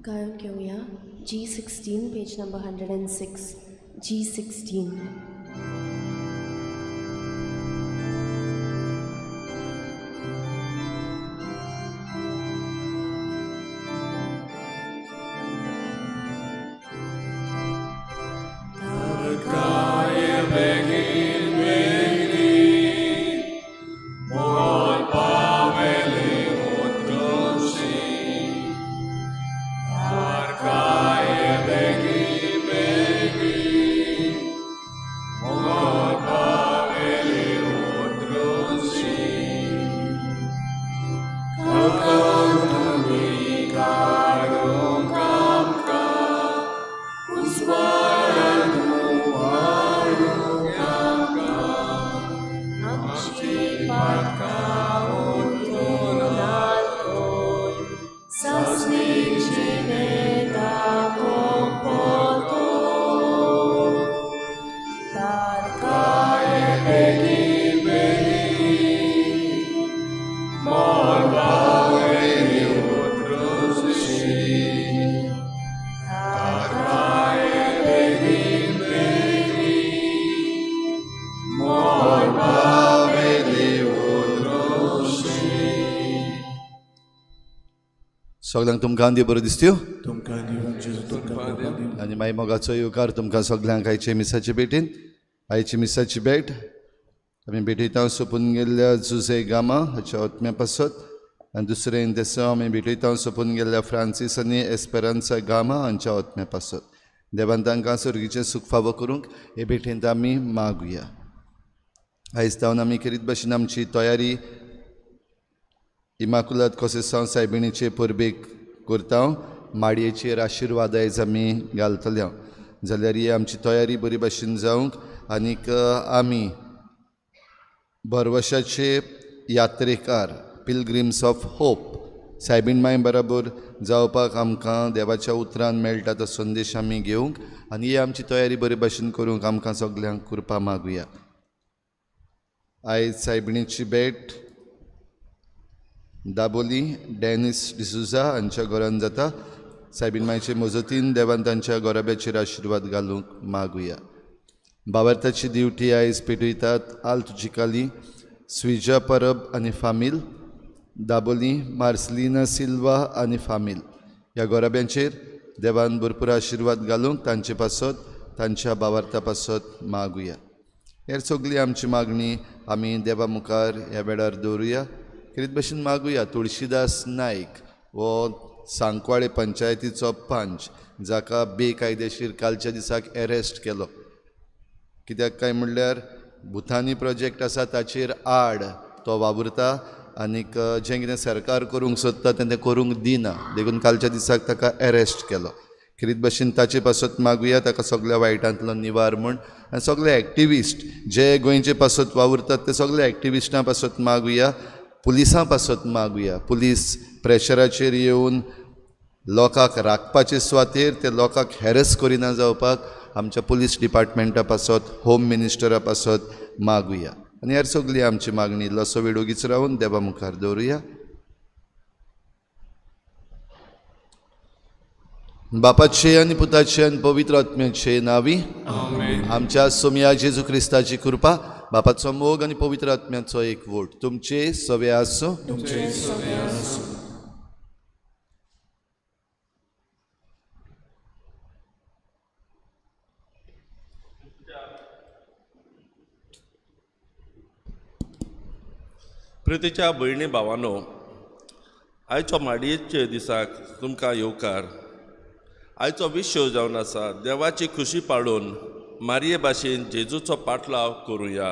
गायन घेवया G16 page number 106 G16. सगळ्यांक तुमकां देव बरो दिसत्यो आनी मागीर मोगाचो येवकार तुमकां सगळ्यांक आयचे मिसाचे भेटीन. आयची मिसाची भेट आमी भेटयता सोंपून गेल्ल्या जुझे गामा हाच्या आत्म्या पासत आनी दुसरें देसांव आमी भेटयता सोंपून गेल्ल्या फ्रांसीस आनी एस्पेरांसा गामा हांच्या आत्म्या पासत. देवान तांकां सर्गीचें सूख फावो करूंक हे भेटेंत आमी मागुया. आयज तावन आमी खेरीत भाशेन आमची तयारी इमाकुलात कोसेसांव सायबिणीचे परबेक करता. माडयेचेर आशिर्वाद आयज आमी घालतले जाल्यार ही आमची तयारी बरी भाशेन जावंक आनीक आमी भरवशाचे यात्रेकार पिलग्रिम्स ऑफ होप सायबीण माय बराबर जावपाक आमकां देवाच्या उतरान मेळटा तो संदेश आमी घेवंक आनी ही आमची तयारी बरी भाशेन करूंक आमकां सगल्यांक कृपा मागुया. आयज सायबिणीची भेट दाबोली डॅनिस डिसुजा हांच्या घरान जाता. सायबीण मायचे मजतीन देवान तांच्या गोराब्याचेर आशिर्वाद घालूंक मागुया. बाबार्थाची दिवटी आयज पेटयतात आल तुजिकाली स्विजा परब आनी फामील, दाबोली मार्सलिना सिल्वा आनी फामील ह्या गोराब्यांचेर देवान भरपूर आशिर्वाद घालूंक तांचे पासत तांच्या बाबार्था पासत मागुया. हेर सगळी आमची मागणी आमी देवा मुखार ह्या वेळार दवरुया. खेरीत भाशेन मागुया तुळशीदास नायक हो सांकवाळे पंचायतीचो पंच जाका बेकायदेशीर कालच्या दिसाक एरेस्ट केलो. कित्याक काय म्हणल्यार भुतानी प्रोजेक्ट आसा ताचेर आड तो वावुरता आनीक जें कितें सरकार करूंक सोदता तें तें करूंक दिना, देखून कालच्या दिसाक ताका एरेस्ट केलो. खेरीत भाशेन ताचे पासत मागुया ताका सगळ्या वायटांतलो निवार म्हूण आनी सगळे एक्टिविस्ट जे गोंयचे पासत वावुरतात ते सगळे एक्टिविस्टां पासत मागुया, पुलिसां पासत मागुया. पुलीस प्रेशराचेर येवन लोकांक राखपाचे सुवातेर ते लोकांक हॅरस करिना जावपाक आमच्या पुलीस डिपार्टमेंटा पासत होम मिनिस्टरा पासत मागुया. आनी हेर सगळी आमची मागणी इल्लोसो वेळ ओगीच रावन देवा मुखार दवरुया. बापाचे आनी पुताचे आनी पवित्र आत्म्याचे नांवी आमच्या सोमया जेजू क्रिस्ताची कृपा, बापाचो मोग आनी पवित्र आत्म्याचो एकवट तुमचे सवे आसूं. प्रितीच्या भयणी भावानो, आयचो माडयेचे दिसाक तुमकां येवकार. आयचो विशय जावन आसा देवाची खुशी पाळून मारये भाशेन जेजूचो पाटलाव करुया.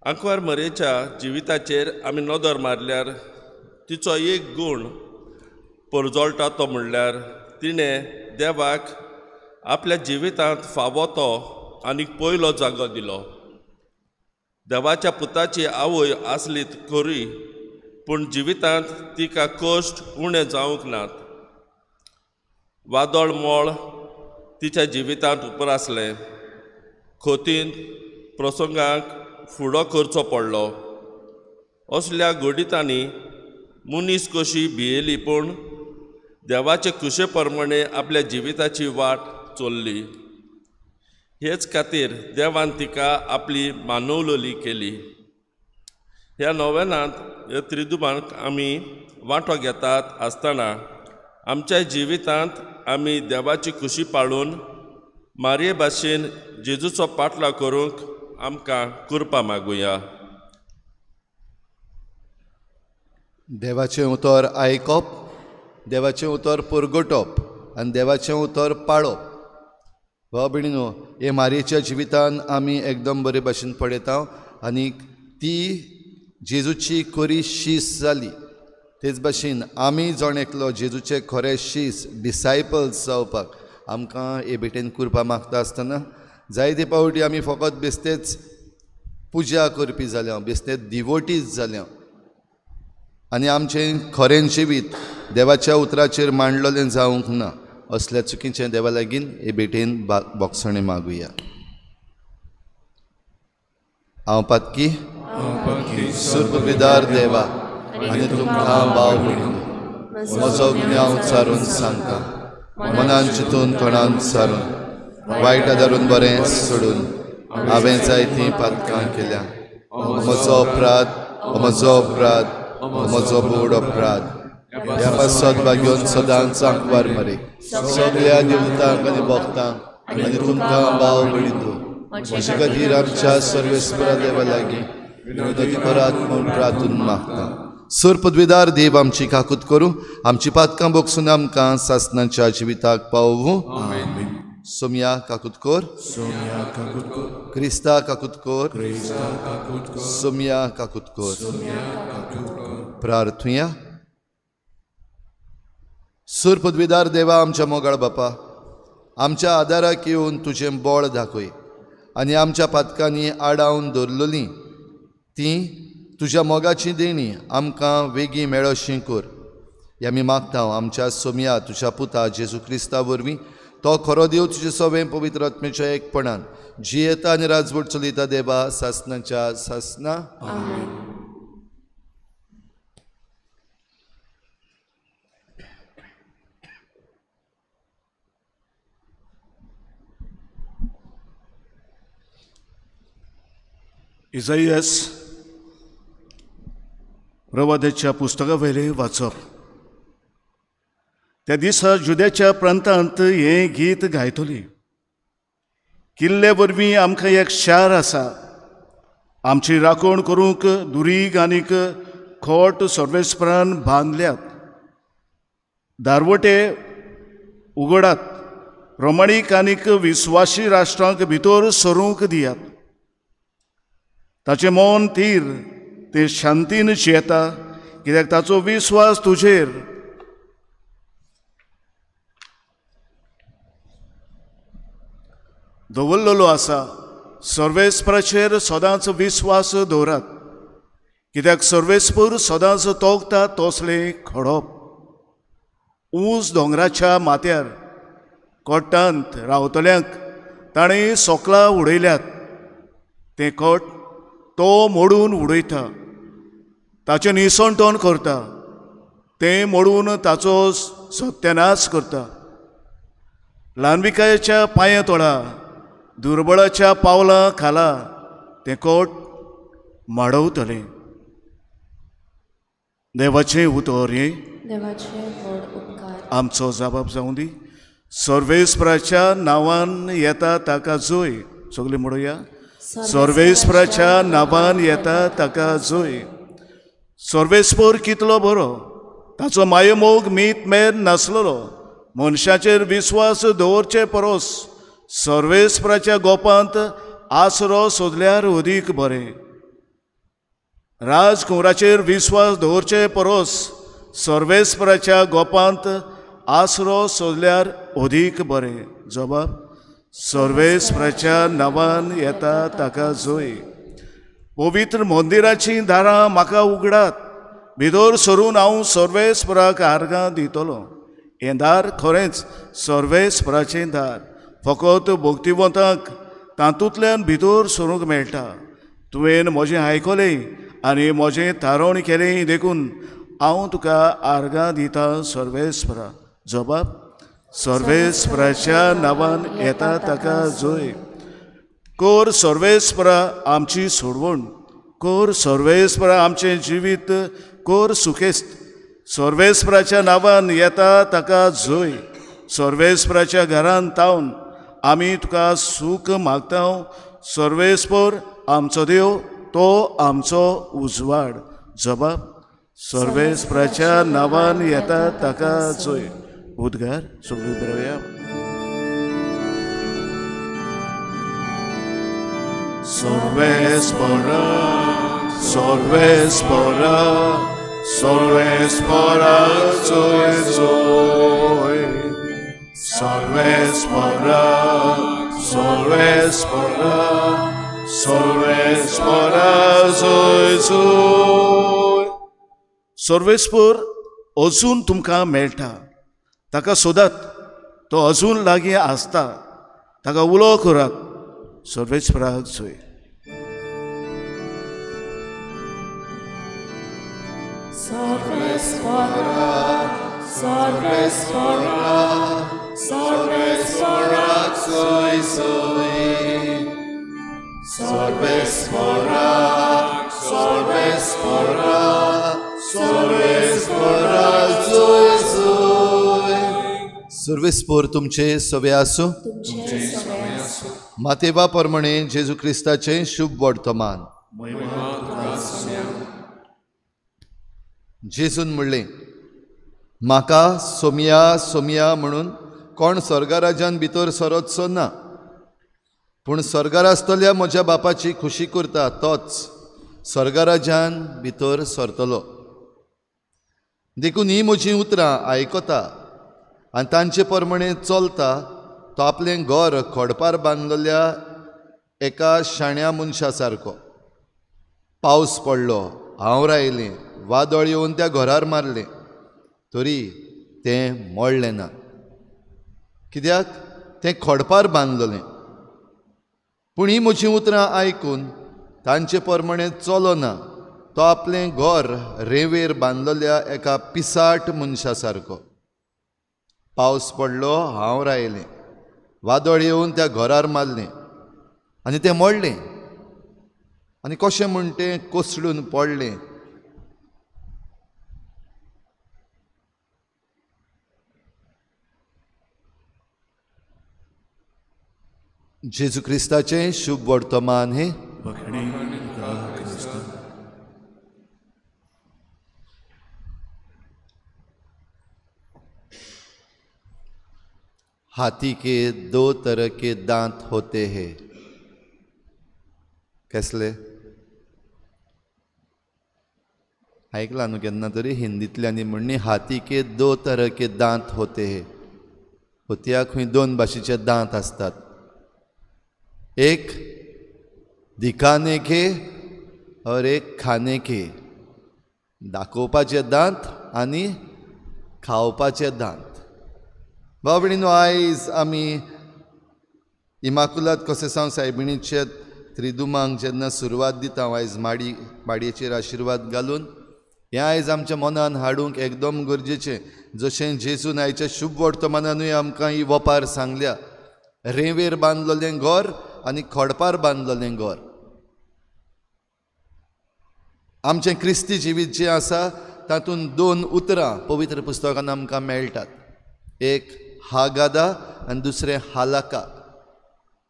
आंकवार मरेच्या जिविताचेर आमी नदर मारल्यार तिचो एक गूण परजळटा तो म्हणल्यार तिणें देवाक आपल्या जिवितांत फावो तो आनी पयलो जागो दिलो. देवाच्या पुताची आवय आसली खरी, पूण जिवितांत तिका कश्ट उणें जावंक नात. वादळ मोळ तिच्या जिवितांत उपरासलें. खोतीन प्रसंगाक फुडो करचो पडलो. असल्या घडितांनी मनीस कशी भियेली, पूण देवाचे खुशे प्रमाणे आपल्या जिविताची वाट चल्ली. हेच खातीर देवान तिका आपली मानवलोली केली. ह्या नोवेनांत ह्या त्रिदुबांक आमी वांटो घेतात आसतना आमच्या जिवितांत आमी देवाची खुशी पाळून मारये भाशेन जेजूचो पाटलाव करूंक आमकां कृपा मागुया. देवाचें उतर आयकप, देवाचें उतर परगटप आनी देवाचें उतर पाळप. भाव भयणीनो, हे मारयेच्या जिवितान आमी एकदम बरे भाशेन पळयता आनी ती जेजूची खरी शीस जाली. तेच भाशेन आमी जण एकलो जेजूचे खरे शीस डिसायपल्स जावपाक आमकां हे भेटेन कृपा मागता आसतना जायते पावटी आमी फकत बेस्तेच पुजा करपी जाल्या, बेस्तेच डिवोटीज जाल्या आनी आमचें खरें जिवीत देवाच्या उतराचेर मांडलेलें जावंक ना. असल्या चुकीचें देवा लागीं हे भेटेन बोगसणें मागुया. हांव पातकी सुरपुदार देवा आनी तुमकां भाव भयणीनो म्हजो गुन्यांव चारून सांगता, मनान चिंतून तोंडान सारून वायट आदारून बरें सोडून हांवें जायतीं पातकां केल्या. म्हजो अपराध, म्हजो अपराध, म्हजो बोड अपराध. ह्या पासत भाग्योन सदांच आंकवार मरे सगळ्या देवतांक आनी भक्तांक आनी तुमकां भाव भयणीनो म्हजे खातीर आमच्या सर्वेस्परा देवा लागीं विनवणी करात म्हूण प्रार्थून मागता. सुर पदवीदार देव आमची काकूत करूं, आमची पातकां बोगसून आमकां सासनाच्या जिविताक पावूं. सोमया काकूत कर, क्रिस्ता काकूत कर, सोमया काकूत कर. प्रार्थुया. सूर पदवीदार देवा आमच्या मोगाळ बापा, आमच्या आदाराक येवन तुजें बळ दाखय आनी आमच्या पातकांनी आडावन दवरलेलीं तीं तुज्या मोगाची देणी आमकां वेगीं मेळोशी कर. हे आमी मागता आमच्या सोमया तुज्या पुता जेजू क्रिस्ता वरवीं, तो खरो देव तुजे सवें पवित्र आत्म्याच्या एकपणान जियेता आनी राजवट चलयता देवा सासनाच्या सासना. इजाईस प्रवाद्याच्या पुस्तकावयलें वाचप. त्या दिसा जुद्याच्या प्रांतांत हें गीत गायतली. किल्ले वरवीं आमकां एक शार आसा, आमची राखण करूंक दुरीग आनीक खोट सर्वेस्परान बांदल्यात. दारवटे उगडात, प्रमाणीक आनीक विस्वाशी राष्ट्रांक भितर सरूंक दियात. ताचें मन थीर, तें शांतीन जियेता, कित्याक ताचो विस्वास तुजेर. दवरलेलो आसा. सर्वेस्पराचेर सदांच विस्वास दवरात, कित्याक सर्वेस्पर सदांच तोखता तसलें खडप. ऊंच दोंगराच्या माथ्यार कोटांत रावतल्यांक ताणें सोकलां उडयल्यात, तें कोट तो मोडून उडयता, ताचें निसणटण करता, तें मोडून ताचो सत्यानाश करता. ल्हानविकायेच्या पांया तोळा, दुर्बळाच्या पावलां खाला तें कोट माडवतलें. देवाचें उतर हें देवाचे व्हड उपकार. आमचो जबाब जावं दी. सर्वेस्पराच्या नांवान येता ताका जोय. सगळीं म्हणुया, सर्वेस्पराच्या नांवान येता ताका जोय. सर्वेस्पर कितलो बरो, ताचो मायमोग मीत मेर नासलेलो. मनशाचेर विस्वास दवरचे परस सर्वेस्पराच्या गोपांत आसरो सोदल्यार अदीक बरें. राजकुंवराचेर विस्वास दवरचे परस सर्वेस्पराच्या गोपांत आसरो सोदल्यार अदीक बरें. जबाब, सर्वेस्पराच्या नांवान येता ताका जोय. पवित्र मंदिराचीं दारां म्हाका उगडात, भितर सरून हांव सर्वेस्पराक आर्गां दितलो. हें दार खरेंच सर्वेस्पराचें दार, फकत भक्तिवंतांक तातूंतल्यान भितर सरूंक मेळटा. तुवें म्हजें आयकलें आनी म्हजें थारावण केलें, देखून हांव तुका आर्गां दिता सर्वेस्परा. जबाब सर्वेस्पराच्या नांवान येता ताका जोय. कोर सर्वेस्परा आमची सोडवण, कोर सर्वेस्परा आमचें जिवीत कोर सुखेस्त. सर्वेस्पराच्या नांवान येता ताका जोय. सर्वेस्पराच्या घरान तावन आमी तुका सूख मागता. सर्वेस्पर आमचो देव, तो आमचो उजवाड. जबाब सर्वेस्पराच्या नांवान येता ताका जोय. उद्गार सगळीं बरोवया. सर्वेस्परा सर्वेस्परा सर्वेस्परा जोय जोय. सर्वेस्परा सर्वेस्परा सर्वेस्परा जोय जोय. सर्वेस्पर अजून तुमकां मेळटा, ताका सोदात, तो अजून लागीं आसता, ताका उलो करात. सर्वेस्पराक जोय. सर्वेस्परा सर्वेस्परा सर्वेस्पराक जोय जोय. सर्वेस्परा सर्वेस्परा सर्वेस्पराक जोय जोय. सर्वेस्पर तुमचे सवे आसूं. मातेवा प्रमाणे जेजू क्रिस्ताचें शुभ वर्तमान. जेजून म्हणलें, म्हाका सोमया सोमया म्हणून कोण स्वर्गराज्यान भितर सरचो ना, पूण स्वर्गार आसतल्या म्हज्या बापाची खुशी करता तोच स्वर्गराज्यान भितर सरतलो. देखून ही म्हजीं उतरां आयकता आनी तांचे प्रमाणे चलता तो आपलें घर खडपार बांदलेल्या एका शाण्या मनशा सारको. पावस पडलो, हांवर आयलें, वादळ येवन त्या घरार मारलें, तरी तें मोडलें ना. कित्याक? तें खडपार बांदलेलें. पूण ही म्हजीं उतरां आयकून तांचे प्रमाणे चलो ना तो आपलें घर रेंवेर बांदलेल्या एका पिसाट मनशा सारको. पावस पडलो, हांवर आयलें, वादळ येवन त्या घरार मारलें आनी तें मोडलें आनी कशें म्हण तें कोसळून पडलें. जेजू क्रिस्ताचें शुभ वर्तमान हें. हाथी के दो तरह के दांत होते हैं. कसले? ऐकला न्हू केन्ना तरी हिंदींतल्यान म्हणणी, हाथी के दो तरह के दांत होते हैं. हतयाक खंय दोन भाशेचे दांत आसतात, एक दिखाने के और एक खाने के. दाखोवपाचे दांत आनी खावपाचे दांत. भाव भयणीनो, आयज आमी इमाकुलात कोसेसांव सायबिणीचे त्रिदुमांक जेन्ना सुरवात दिता, आयज माडयेचेर आशिर्वाद घालून, हें आयज आमच्या मनान हाडूंक एकदम गरजेचें. जशें जेजून आयच्या शुभ वर्तमानानूय आमकां ही वपार सांगल्या, रेंवेर बांदलेलें घर आनी खडपार बांदलेलें घर. आमचें क्रिस्ती जिवीत जें आसा तातूंत दोन उतरां पवित्र पुस्तकान आमकां मेळटात, एक हागादा आनी दुसरें हालाका.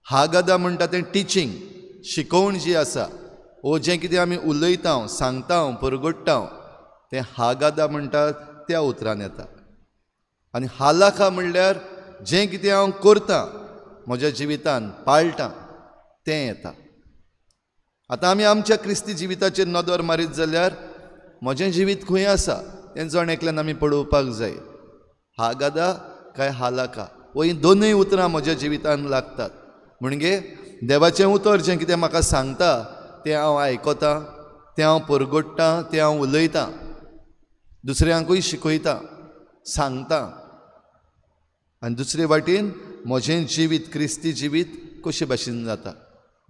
हागादा म्हणटा तें टिचींग, शिकोवण जी आसा, ओ जें कितें आमी उलयता, सांगता, परगट्टा, तें हागादा म्हणटा त्या उतरान येता. आनी हालाका म्हणल्यार जें कितें हांव करतां म्हज्या जिवितान, पाळटां, तें येता. आतां आमी आमच्या क्रिस्ती जिविताचेर नदर मारीत जाल्यार म्हजें जिवीत खंय आसा तें जण एकल्यान आमी पळोवपाक जाय. हागादा काय हालाका, वो हीं दोनूय उतरां म्हज्या जिवितान लागतात. म्हणजे देवाचें उतर जें कितें म्हाका सांगता तें हांव आयकतां, तें हांव परगट्टां, तें हांव उलयतां, दुसऱ्यांकूय शिकयतां, सांगता. आनी दुसरे वाटेन म्हजें जिवीत, क्रिस्ती जिवीत कशे भाशेन जाता,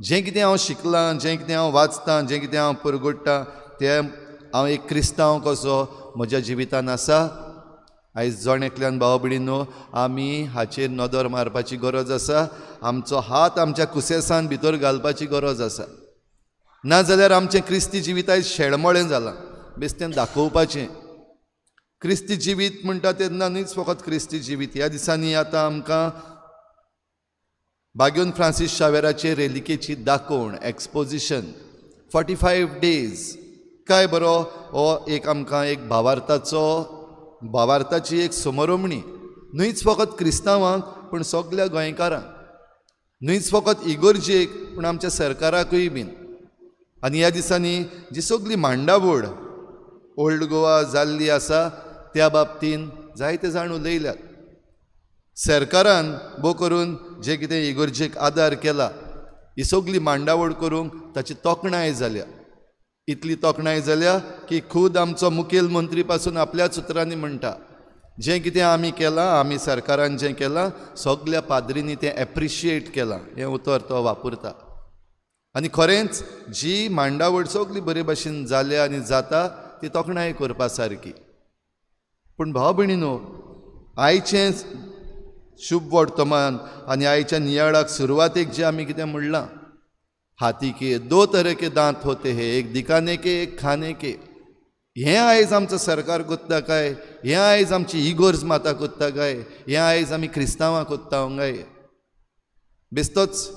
जें कितें हांव शिकलां, जें कितें हांव वाचतां, जें कितें हांव परगट्टां, तें हांव एक क्रिस्तांव कसो म्हज्या जिवितान आसा. आयज जण एकल्यान भाव भयणीनो आमी हाचेर नदर मारपाची गरज आसा. आमचो हात आमच्या कुसेसान भितर घालपाची गरज आसा. नाजाल्यार आमचें क्रिस्ती जिवीत आयज शेळमळें जालां. बेस्तें दाखोवपाचें क्रिस्ती जिवीत म्हणटा तेन्ना न्हीच फकत क्रिस्ती जिवीत. ह्या दिसांनी आतां आमकां बाग्योन फ्रांसीस शावेराचे रेलिकेची दाखोवण, एक्सपोजिशन 45 डेज काय बरो हो एक आमकां एक भावार्थाची एक समरोमणी, न्हूच फकत क्रिस्तांवांक पूण सगल्या गोंयकारांक, न्हूच फकत इगोर्जेक पूण आमच्या सरकाराकूय बीन. आनी ह्या दिसांनी जी सगली मांडावळ ओल्ड गोवा जाल्ली आसा त्या बाबतीन जायते जाण उलयल्यात. सरकारान भोव करून जे कितें इगोर्जेक आदार केला ही सगली मांडावळ करूंक ताची तोखणाय जाल्या. इतली तोखणाय जाल्या की खूद आमचो मुखेल मंत्री पासून आपल्याच उतरांनी म्हणटा, जें कितें आमी केलां, आमी सरकारान जें केलां सगल्या पाद्रींनी तें एप्रिशिएट केलां, हें उतर तो वापरता. आनी खरेंच जी मांडावळ सगली बरे भाशेन जाल्या आनी जाता ती तोखणाय करपा सारकी. पूण भाव भयणीनो, आयचें शुभ वर्तमान आनी आयच्या नियाळाक सुरवातेक जें आमी कितें म्हणलां, हाथी के दो तरह के दांत होते हैं, एक दिखाने के एक खाने के. हें आयज आमचो सरकार कोत्ता काय, हें आयज आमची इगोर्ज माता कोत्ता काय, हें आयज आमी क्रिस्तांवां कोत्ता काय? बेस्तोच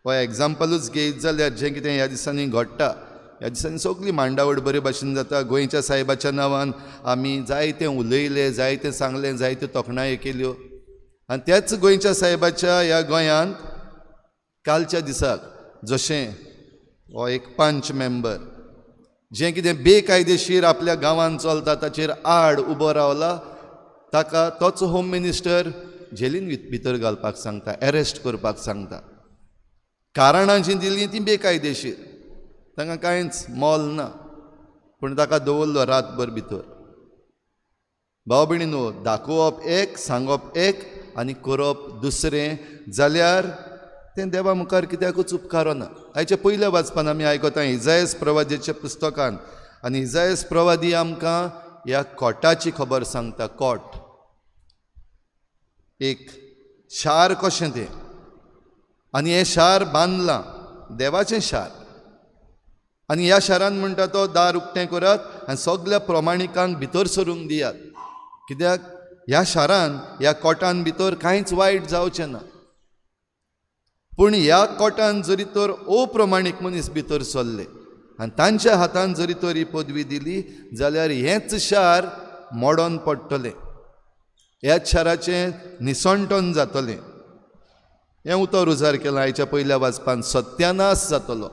हो एग्जाम्पलूच घेयत जाल्यार जें कितें ह्या दिसांनी घडटा, ह्या दिसांनी सगली मांडावळ बरे भाशेन जाता. गोंयच्या सायबाच्या नांवान आमी जायतें उलयलें, जायतें सांगलें, जायत्यो तोखणायो केल्यो. आनी त्याच गोंयच्या सायबाच्या ह्या गोंयांत कालच्या दिसाक जशें हो एक पंच मेंबर जें कितें बेकायदेशीर आपल्या गांवांत चलता ताचेर आड उबो रावला, ताका तोच होम मिनिस्टर जेलीन भितर घालपाक सांगता, एरेस्ट करपाक सांगता. कारणां जीं दिलीं तीं बेकायदेशीर, तांकां कांयच मोल ना, पूण ताका दवरलो रातभर भितर. भाव भयणीनो, दाखोवप एक, सांगप एक आनी करप दुसरें जाल्यार तें देवा मुखार कित्याकूच उपकारना. आयच्या पयल्या वाचपान आमी आयकता इजायस प्रवादीच्या पुस्तकान, आनी इजायस प्रवादी आमकां ह्या कोटाची खबर सांगता. कोट एक शार कशें तें, आनी हें शार बांदलां देवाचें शार, आनी ह्या शारान म्हणटा तो दार उक्तें करात आनी सगल्या प्रमाणिकांक भितर सरूंक दियात, कित्याक ह्या शारान ह्या कोटान भितर कांयच वायट जावचें ना. पूण ह्या कोटान जरी तर अप्रमाणीक मनीस भितर सरले आनी तांच्या हातान जरी तर ही पदवी दिली जाल्यार हेंच शार मोडोन पडटलें, ह्याच शाराचें निसणटन जातलें. हें उतर उजार केलां आयच्या पयल्या वाचपान, सत्यानाश जातलो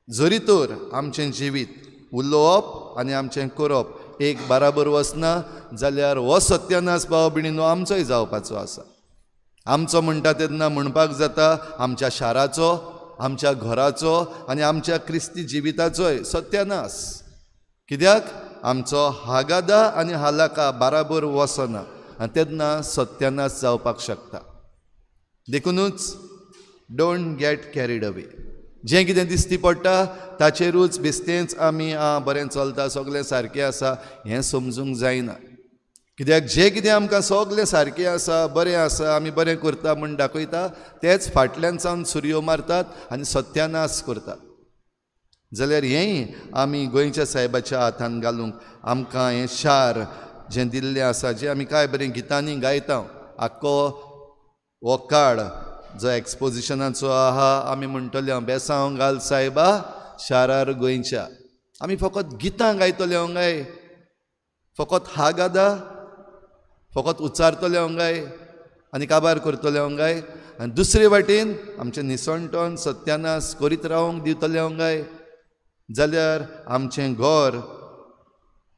जरी तर आमचें जिवीत उलोवप आनी आमचें करप एक बराबर वचना जाल्यार हो सत्यानाश भाव भयणीनो आमचोय जावपाचो आसा. आमचो म्हणटा तेन्ना म्हणपाक जाता आमच्या शाराचो, आमच्या घराचो आनी आमच्या क्रिस्ती जिविताचोय सत्यानाश. कित्याक आमचो हागादा आनी हालाका बराबर वचना आनी तेन्ना सत्यानाश जावपाक शकता. देखुनूच don't get carried away. जें कितें दिसती पडटा ताचेरूच बेस्तेंच आमी आं बरें चलता, सगळें सारकें आसा हें समजूंक जायना. कित्याक जें कितें आमकां सगळें सारकें आसा, बरें आसा, आमी बरें करता म्हूण दाखयता, तेच फाटल्यान सावन सुरयो मारतात आनी सत्यानाश करतात. जाल्यार हेंय आमी गोंयच्या सायबाच्या हातान घालूंक आमकां हें शार जें दिल्लें आसा, जें आमी काय बरें गितांनी गायता, आख्खो हो काळ जो एक्सपोजिशनाचो आहा आमी म्हणटले हांव बेसांव घाल सायबा शारार गोंयच्या. आमी फकत गितां गायतले हांव गाय, फकत हागादा फकत उच्चारतले हांव गाय आनी काबार करतले हांव गाय, आनी दुसरे वाटेन आमचें निसणटन सत्यानाश करीत रावंक दितले हांव गाय, जाल्यार आमचें घर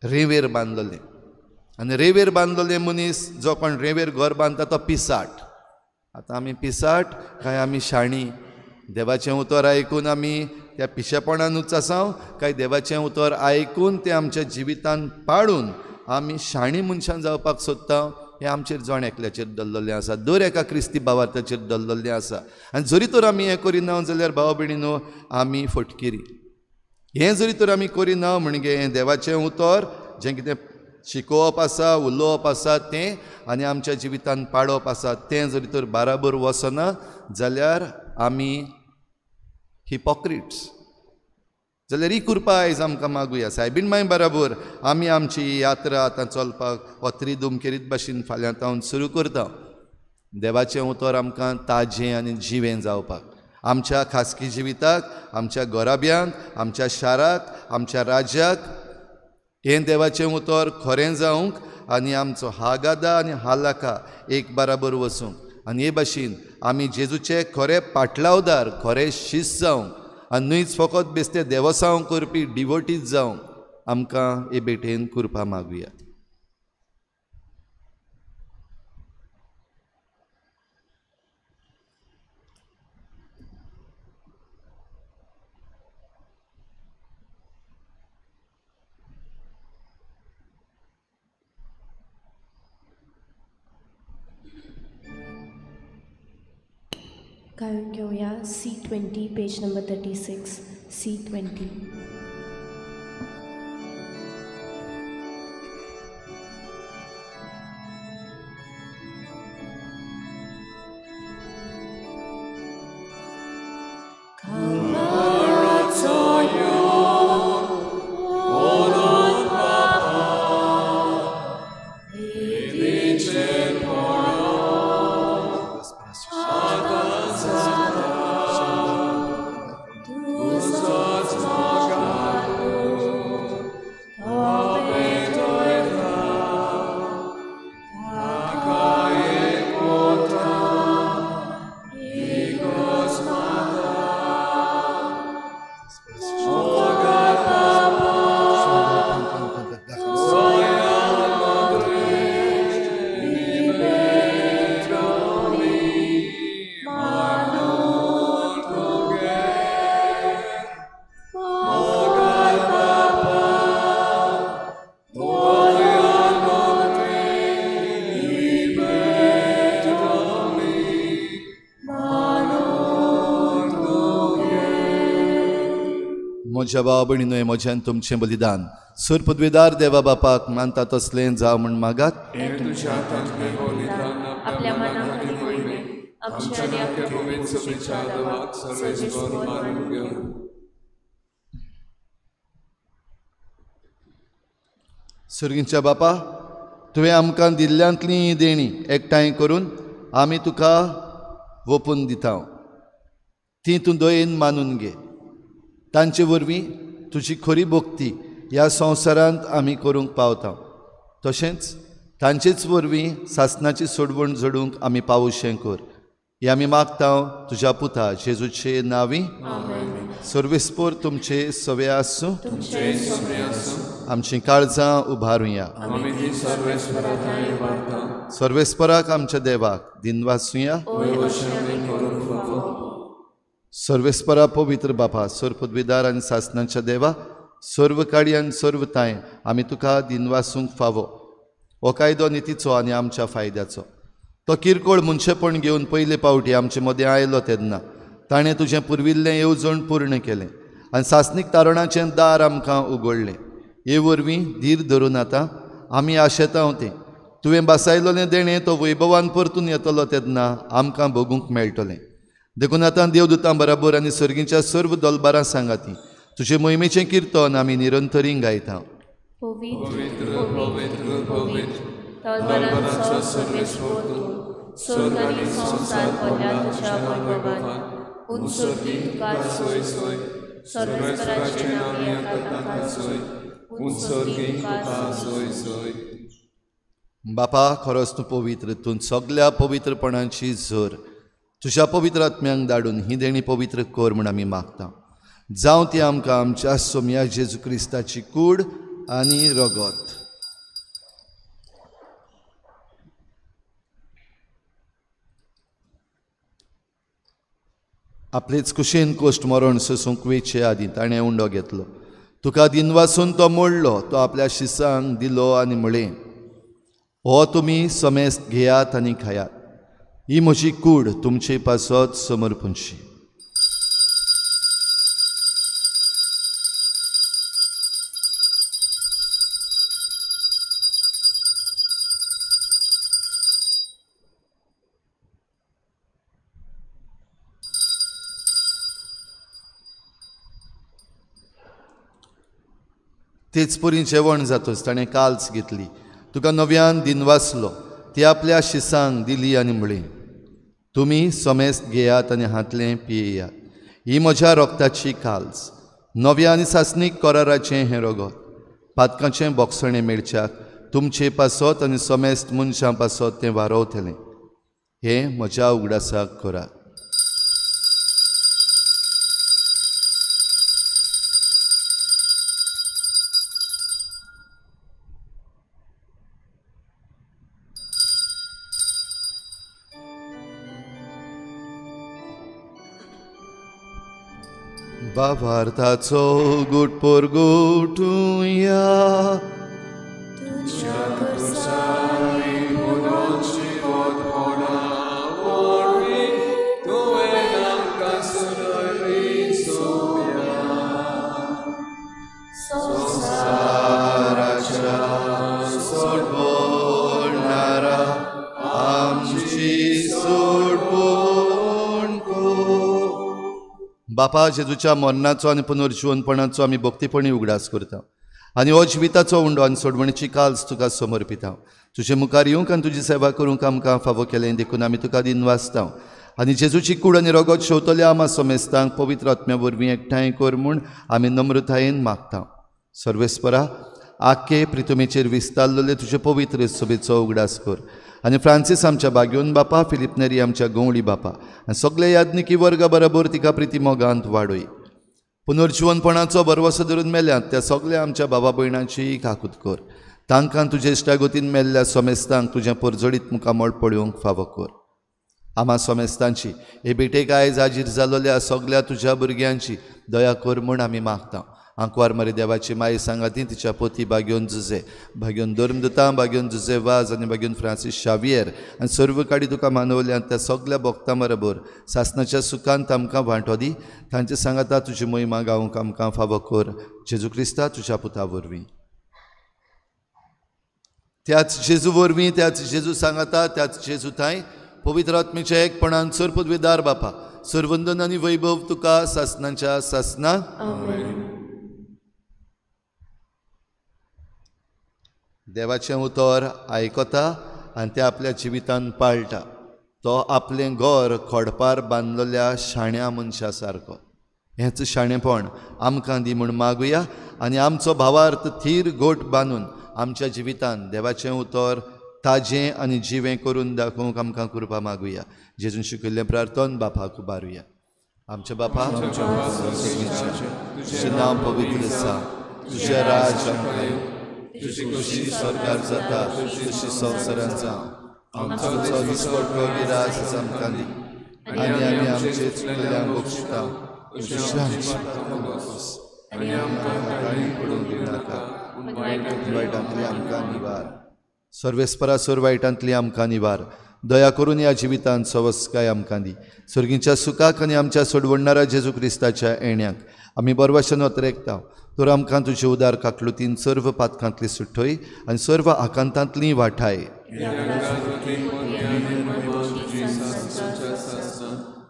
रेंवेर बांदलें. आनी रेंवेर बांदलें मनीस जो कोण रेंवेर घर बांदता तो पिसाट. आतां आमी पिसाट काय आमी शाणी? देवाचें उतर आयकून आमी त्या पिशेपणानूच आसा काय देवाचें उतर आयकून तें आमच्या जिवितान पाळून आमी शाणी मनशान जावपाक सोदता? हें आमचेर जण एकल्याचेर दल्ललें आसा, दर एका क्रिस्ती भावार्थाचेर दल्ललें आसा. आनी जरी तर आमी हें करिना जाल्यार भाव भयणीनो आमी फटकिरी. हें जरी तर आमी करिना म्हणजे हें देवाचें उतर जें कितें शिकोवप आसा, उलोवप आसा तें आनी आमच्या जिवितांत पाडप आसा तें जरी तर बाराबर वचना जाल्यार आमी हिपोक्रिट्स. जाल्यार ही कृपा आयज आमकां मागुया. सायबीण माय बराबर आमी आमची यात्रा आतां चलपाक हो त्रिदूम केरीत भाशेन फाल्यां तावन सुरू करता. देवाचें उतर आमकां ताजें आनी जिवें जावपाक, आमच्या खासगी जिविताक, आमच्या घराब्यांक, आमच्या शाराक, आमच्या राज्याक हें देवाचें उतर खरें जावंक आनी आमचो हागादा आनी हालाका एक बराबर वचूंक आनी हे भाशेन आमी जेजूचे खरे पाटलावदार, खरे शिस्त जावंक आनी न्हयच फकत बेस्ते देवसांव करपी डिवोटीज जावंक आमकां हे भेटेन कृपा मागुया. गाऊन घेऊया C20 page number 36 C20. म्हज्या भाव भयणीनो, म्हज्यान तुमचें बलिदान सुर पदवीदार देवा बापाक मानता तसलें जावं म्हूण मागात. सुर्गींच्या बापा, तुवें आमकां दिल्ल्यांतली ही देणी एकठांय करून आमी तुका वोपून दिता, ती तूं दयेन मानून घे. तांचे वरवीं तुजी खरी भक्ती ह्या संवसारांत आमी करूंक पावता, तशेंच तांचेच वरवीं सासणाची सोडवण जोडूंक आमी पावोशें कर. हे आमी मागता तुज्या पुता जेजूचे नांवी. सर्वेस्पोर तुमचे सवे आसूं. आमचीं काळजां उबारुया. सर्वेस्पराक आमच्या देवाक दिनवासुया. सर्वेस्परा पवित्र बापा, सर्व पदवीदार आनी सासणाच्या देवा, सर्व काडी आनी सर्व तांय आमी तुका दिनवासूंक फावो. हो कायदो नितीचो आनी आमच्या फायद्याचो. तो किरकोळ मनशेपण घेवन पयले पावटी आमचे मदें आयलो तेन्ना ताणें तुजें पुर्विल्लें येवजण पूर्ण केलें आनी सासणीक तारणाचें दार आमकां उगडलें. हे वरवीं धीर धरून आतां आमी आशेता तें तुवें बासायलोलें देणें तो वैभवान परतून येतलो तेन्ना आमकां भोगूंक मेळटलें. देखून आतां देवदूतां बराबर आनी सर्गीच्या सर्व दलबारां सांगाती तुजे मोहिमेचें किर्तन आमी निरंतरी गायता. पवित्र पवित्र पवित्र दलबारांचो सर्वेस्पर तूं, स्वर्ग आनी संवसार भरल्या तुज्या वैभवान. उंच सर्गी तुका सोय सोय, सर्वेस्पराचें नांव येता ताका सोय, उंच सर्गी तुका सोय सोय. बापा, खरोच तूं पवित्र, तूं सगल्या पवित्रपणाची झर. तुज्या पवित्र आत्म्यांक धाडून ही देणी पवित्र कर म्हूण आमी मागता. जावं ती आमकां आमच्या सोमया जेजू क्रिस्ताची कूड आनी रगत. आपलेच कुशीन कोश्ट मरण सोसूंक वेचे आदीं ताणें उंडो घेतलो. तुका दिनवासून तो मोडलो, तो आपल्या शिसांक दिलो आनी म्हळें, हो तुमी समेस्त घेयात आनी खायात, ही म्हजी कूड तुमचे पासत समर्पणशी. तेच परी जेवण जातच ताणें काल्स घेतली, तुका नव्यान दिनवासलो, ती आपल्या शिसांक दिली आनी म्हळी, तुमी समेस्त घेयात आनी हांतलें पियेयात, ही म्हज्या रोगताची काल्स, नव्या आनी सासणीक कराराचें हें रगत, पातकांचें बोगसणें मेळच्याक तुमचे पासत आनी समेस्त मनशां पासत तें वारवतलें. हें म्हज्या उगडासाक करात. भावार्थाचो गुट परगटुया, संवसाराच्या सोडवणारा आमची सोडवण कर. बापा, जेजूच्या मरणाचो आनी पुनर्जिवनपणाचो आमी भक्तीपणी उगडास करता आनी हो जिविताचो उंडो आनी सोडवणीची काल्स तुका समर्पिता. तुजे मुखार येवंक आनी तुजी सेवा करूंक आमकां फावो केलें देखून आमी तुका दिनवासता आनी जेजूची कूड आनी रगत शेवतल्या आमा समेस्तांक पवित्र आत्म्या वरवीं एकठांय कर म्हूण आमी नम्रतायेन मागता. सर्वेस्परा, आखे प्रितुमेचेर विस्तारलेले तुजे पवित्र सभेचो उगडास कर आनी फ्रांसीस आमच्या बाग्योन बापा, फिलीप नेरी आमच्या गवळी बापा आनी सगळे याज्ञिकी वर्गा बरोबर तिका प्रिती मोगांत वाडय. पुनर्जिवनपणाचो भरवसो धरून मेल्यात त्या सगळ्या आमच्या बाबा भयणांची काकूत कर. तांकां तुजे इश्टागतीन मेल्ल्या समेस्तांक तुजें परजळीत मुखामळ पळोवंक फावो कर. आमा समेस्तांची हे भेटेक आयज हाजीर जाल्ल्या सगळ्या तुज्या भुरग्यांची दया कर म्हूण आमी मागता. आंकवार मारी देवाची माई सांगाती तिच्या पोती बाग्योन जुजे, बाग्योन धर्मदुतां, बाग्योन जुजे वाज आनी बाग्योन फ्रांसीस शावियर आनी सर्व काडी तुका मानवल्यान त्या सगळ्या भक्तां बरोबर सासनाच्या सुखांत आमकां वांटो दी. तांचे सांगाता तुजी महिमा गावंक आमकां फावो कर, जेजू क्रिस्ता तुज्या पुता वरवीं. त्याच जेजू वरवीं, त्याच जेजू सांगाता, त्याच जेजू थांय पवित्र आत्मेच्या एकपणान सर्वपदवीदार बापा, सर्वंदन आनी वैभव तुका सासनाच्या सासना. देवाचें उतर आयकता आनी तें आपल्या जिवितान पाळटा. तो आपलें घर खडपार बांदलेल्या शाण्या मनशा सारको. हेंच शाणेपण आमकां दी म्हूण मागुया आनी आमचो भावार्थ थीर गोट बांदून आमच्या जिवितान देवाचें उतर ताजें आनी जिवें करून दाखोवंक आमकां कृपा मागुया. जेजून शिकयल्लें प्रार्थन बापाक उबारुया. आमच्या बापा, तुजें नांव पवित्र आसा, तुजें राज आमकां येवं, तुजी खुशी सरकार जाता तशी संवसारांत जावं. आमचो दिसपट्टो गिरास आमकां दी आनी आमी आमचे चुकल्यांक बक्षिता, आनी आमकां काणी पडूंक दिवनाका, वायटांतली आमकां निवार. सर्वेस्परा, सर्व वायटांतली आमकां निवार. दया करून ह्या जिवितांत सवस्काय आमकां दी. सर्गीच्या सुखाक आनी आमच्या सोडवणारा जेजू क्रिस्ताच्या येण्याक आमी बरवाशन अतरेकता. तर आमकां तुजे उदार काकलुतीन सर्व पातकांतली सुटय आनी सर्व आकांतांतली वाठाय.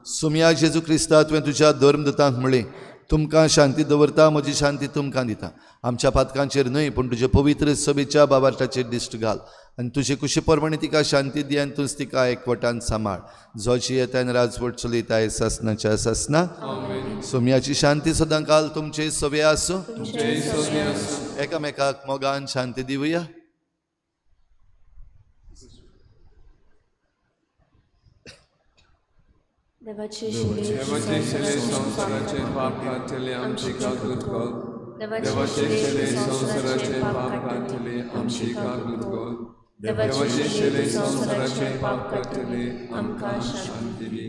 सुमया जेजू क्रिस्ता, तुवें तुज्या धर्मदुतांक म्हळें, तुमकां शांती दवरता, म्हजी शांती तुमकां दिता. आमच्या पातकांचेर न्हय पूण तुजे पवित्र सभेच्या बाबार्थाचेर दिश्ट घाल आनी तुजे कुशी प्रमाणे तिका शांती दी आनी तूंच तिका एकवटान सांबाळ. जो जियेता आनी राजवट चलयता सासनाच्या सासना. सोम्याची शांती सदां काल तुमचे सवे आसूं. एकामेकाक मोगान शांती दिवया. देवाचे संवसाराचे पाप काडटले आमची काकूत कर. देवाचे संवसाराचे पाप काडटले आमची काकूत कर. देवाचे संवसाराचे पाप काडटले आमकां शांती दी.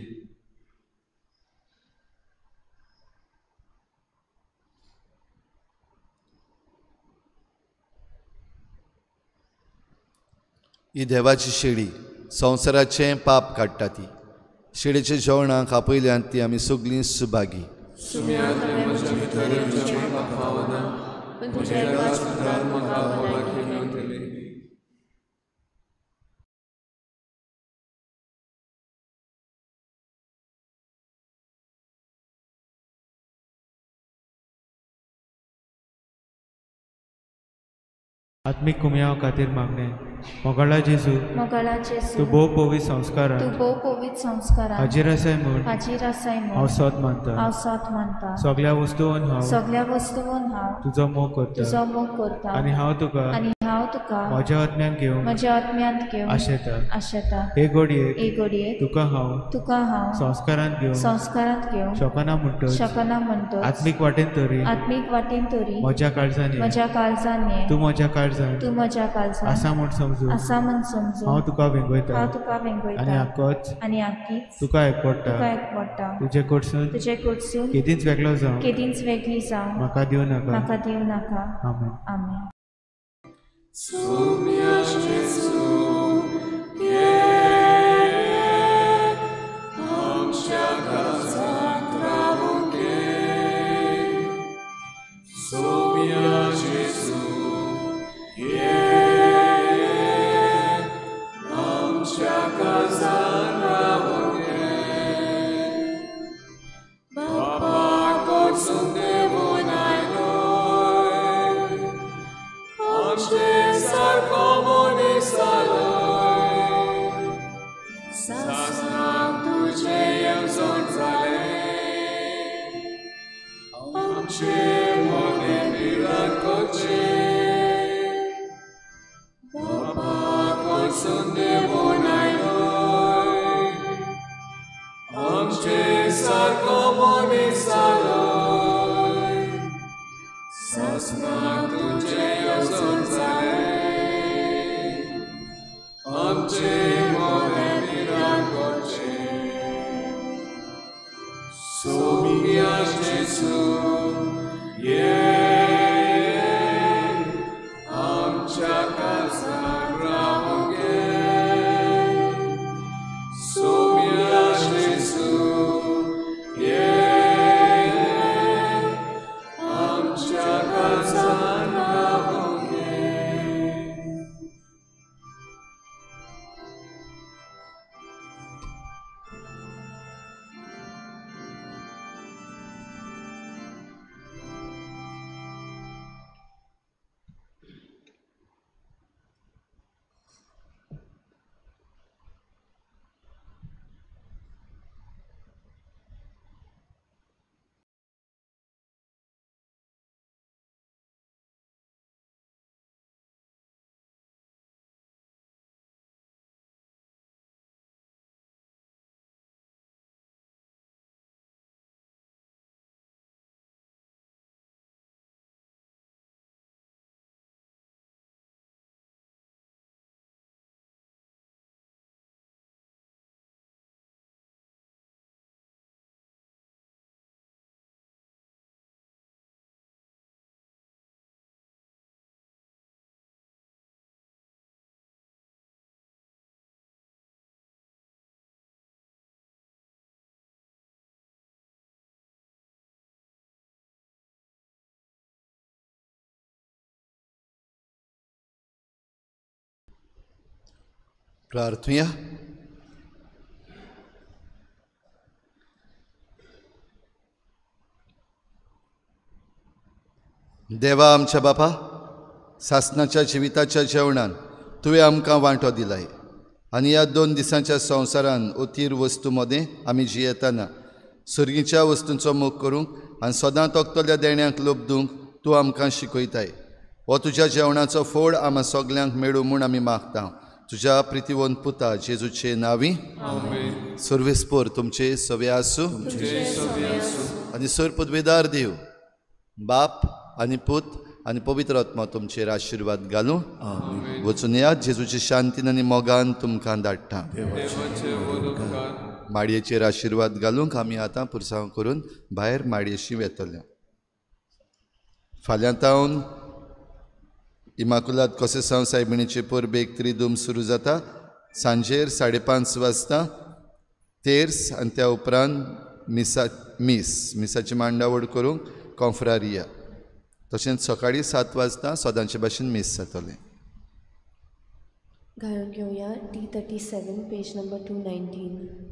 ही देवाची शेळी संवसाराचें पाप काडटा. ती शेळीच्या जेवणाक आपयल्यान ती आमी सगळीं सुभागी. आत्मीक कुमयाव खातीर मागणें. मोगाळा जेजू, मोगाळा जेजू, तूं भोव पवित्र संस्कारान, तूं भोव पवित्र संस्कारान हाजीर आसाय म्हूण, हाजीर आसाय म्हूण हांव सोद मानता, हांव सोद मानता. सगळ्या वस्तून हांव, सगळ्या वस्तून हांव तुजो मोग करता, तुजो मोग करता. आनी हांव तुका, आनी हांव तुका म्हज्या आत्म्यान घेवन, म्हज्या आत्म्यांत घेवन आशेता, आशेता. हे घडयेक, हे घडयेक तुका हांव, तुका हांव संस्कारांत घेवन, संस्कारांत घेवन शकना म्हणटच, शकना म्हणटच, आत्मीक वाटेन तरी, आत्मीक वाटेन तरी म्हज्या काळजान, म्हज्या काळजान ये, तूं म्हज्या काळजान, तूं म्हज्या काळजान आसा म्हूण समजून, आसा म्हूण समजून हांव तुका वेंगयता, हांव तुका वेंगयता. आनी आकोच, आनी आकीच तुका एकवडटा, तुका एकवडटा. तुजे कडसून, तुजे कडसून केदींच वेगळो जावं, केदींच वेगळी जावं म्हाका दिवं नाका, म्हाका दिवं नाका. आमेन. आमेन. सोम्या जेजू ये आमच्या काळजांत रावूंक ये. सोम्या जेजू ये आमच्या काळजांत रावूंक ये. बापा कडसून देवून आयलोय, आमचे सारको मनीस जालोय. सासणाक तुजें येवजण जालें, आमचे मोने पिरान करचें. बापा कडसून देवून आयलोय, आमचे सारको मनीस जालोय. सासणाक तुजें येवजण जालें, आमचे मोने पिरान करचें. सोम्या जेजू ये आमच्या काळजांत रावूंक ये. सोम्या जेजू ये आमच्या काळजांत रावूंक ये. प्रार्थुया. देवा आमच्या बापा, सासणाच्या जिविताच्या जेवणान तुवें आमकां वांटो दिलाय आनी ह्या 2 दिसांच्या संवसारान अतीर वस्तू मदें आमी जियेतना सर्गीच्या वस्तूंचो मोग करूंक आनी सदां तोखतल्या देण्यांक लोबदूंक तूं आमकां शिकयताय. हो तुज्या जेवणाचो फोड आमा सगल्यांक मेळूं म्हूण आमी मागता. तुज्या प्रितीवंत पुता जेजूचे नांवी. सर्वेस्पोर तुमचे सवे आसूं. आनी सर पदवेदार देव बाप आनी पूत आनी पवित्र आत्मा तुमचेर आशिर्वाद घालूं. वचून यात, जेजूची शांतीन आनी मोगान तुमकां धाडटा. माडयेचेर आशिर्वाद घालूंक आमी आतां पुरसांव करून भायर माडयेशी वेतले. फाल्यां तावन इमाकुलाद कोसेसांव सायबिणीचे परबेक त्रिदूम सुरू जाता. सांजेर 5:30 वाजता तेर्स आनी त्या उपरांत मिसाची मांडावळ करूंक कॉन्फ्रारिया. तशेंच सकाळीं 7 वाजता सदांचे भाशेन मीस जातलें. गायन घेवया D 37 page number 219.